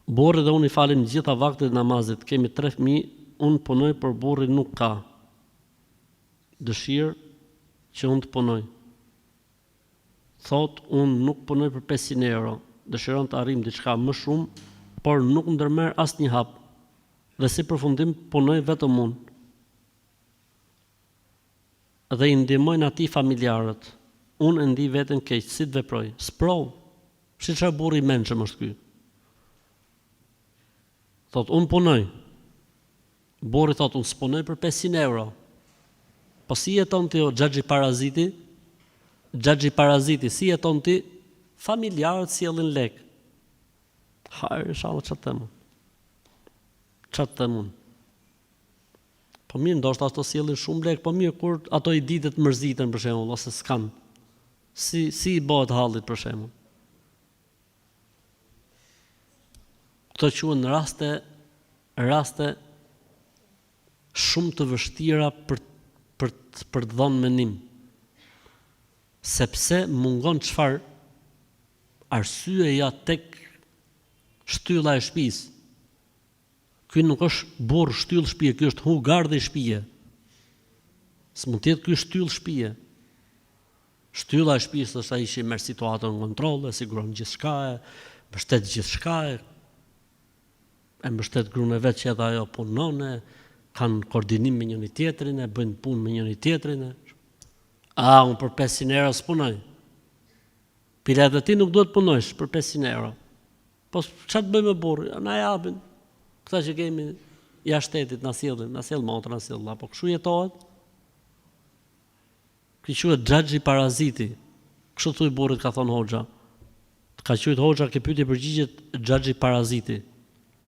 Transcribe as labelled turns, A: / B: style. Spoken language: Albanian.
A: Burri dhe unë i falim gjitha vaktet e namazit, kemi tre fëmijë, unë punoj por burri nuk ka dëshirë që unë të punoj. Thotë unë nuk punoj për 500 euro, dëshiron të arrijmë diçka më shumë, por nuk ndërmerr asnjë hap. Dhe si përfundim punoj vetëm unë. Dhe i ndihmojnë atij familjarët. Unë e ndij veten keq, si të veproj? Sprovë! Shi çfarë burri i mençëm është ky. Thotë unë punoj. Burri thotë unë s'punoj për 500 euro. Po si jeton ti o xhaxhi paraziti? Xhaxhi paraziti, si jeton ti? Familjarët sjellin lek. Hajr, inshallah ça të them unë. Ça të them unë? Po mirë, ndoshta ato sjellin shumë lek, po mirë kur ato i ditët mërziten për shembull ose s'kan. Si si i bëhet hallit për shembull? Këto quhen raste raste shumë të vështira për për për të dhënë mendim. Sepse mungon çfarë arsyeja tek shtylla e shtëpisë. Ky nuk është burrë shtyllë shtëpie, ky është hu gardhi shtëpie. S'mund të jetë ky shtyllë shtëpie. Shtylla e shtëpisë është ai që merr situatën në kontroll, e siguron gjithçka, e mbështet gjithçka, e, e mbështet gruan e vet që edhe ajo punon, e kanë koordinim me njëri tjetrin, e bëjnë punë me njëri tjetrin. E. A, unë për 500 euro s'punoj. Bile edhe ti nuk duhet punojsh për 500 euro. Po ça të bëjmë burrë? Na japin. Këta që kemi jashtë shtetit na sjellin, na sjell motra, na sjell vëlla. Po kshu jetohet? Ky quhet xhaxhi paraziti. Kështu thuj burrit ka thonë hoxha. Të ka quajt hoxha ke pyetje përgjigjet xhaxhi paraziti.